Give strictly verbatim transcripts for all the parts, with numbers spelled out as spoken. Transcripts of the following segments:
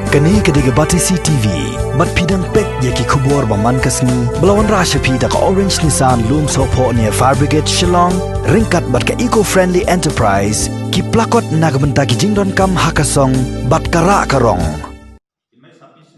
Kane ka dei ka Batesi T V, bad phi dang peit ïa ki khubor ba man ka sngi, ba la wanrah sha phi da ka Orange Nissan Lumsohphoh near Fire Brigade Shillong, ryngkat bad ka Eco Friendly Enterprise, ki plakot na ka bynta ki jingdonkam ha ka song, bad ka rah ka rong.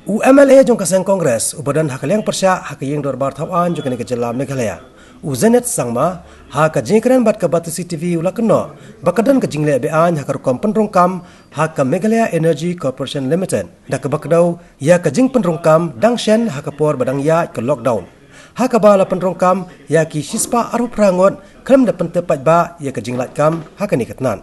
U M L A jong ka seng Congress, uba don ha ka liang pyrshah, ha ka ïing dorbar thaw aiñ jong kane ka jylla Meghalaya, u Zenith Sangma, ha ka jingkren bad ka Batesi T V u la kynnoh ba ka don ka jingleh be-aiñ ha ka rukom pynrung kam ha ka Meghalaya Energy Corporation Limited, da kaba kdew ïa ka jingpynrung kam dang shen ha ka por ba dang ïaid ka lockdown, ha kaba la pynrung kam ïa ki shispah arphew phra ngut, khlem da pyntip paidbah ïa ka jinglait kam ha kane ka tnat.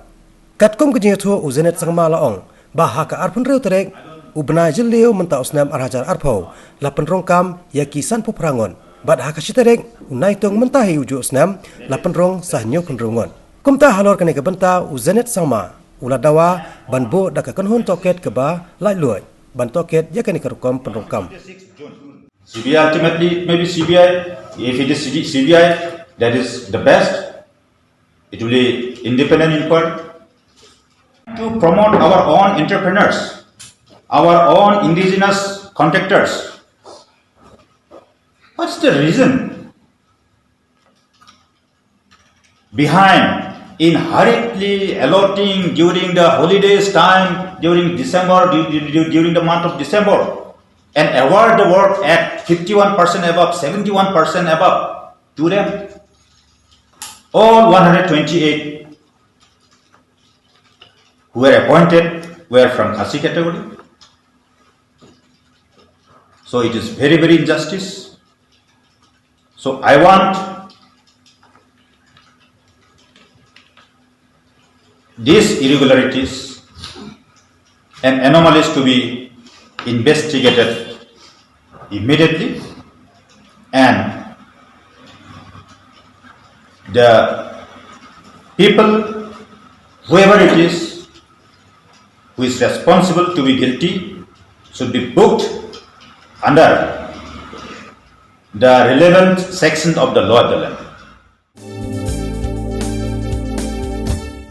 Katkum ka jingïathuh, u Zenith Sangma la ong ba ha ka arphew hynriew tarik u bnai Jylliew mynta u snem ar hajar arphew, la pynrung kam ïa ki sanphew phra ngut, bad ha ka shi tarik u Naitung mynta hi u juh u snem, la pynrung sa hynñiewphew hynriew ngut. Kumta halor kane ka bynta, u Zenith Sangma u la dawa ban buh da ka kynhun tohkit kaba laitluid ban tohkit ïa kane ka rukom pynrung kam. C B I, ultimately, it may be C B I. If it is C B I, that is the best. It will be independent inquiry. To promote our own entrepreneurs, our own indigenous contractors. What's the reason behind in hurriedly allotting during the holidays time, during December, du- du- du- during the month of December, and award the work at fifty-one percent above, seventy-one percent above to them? All one hundred twenty-eight who were appointed were from Khasi category. So it is very, very injustice. So I want these irregularities and anomalies to be investigated immediately, and the people, whoever it is, who is responsible to be guilty, should be booked under the relevant section of the law of the land.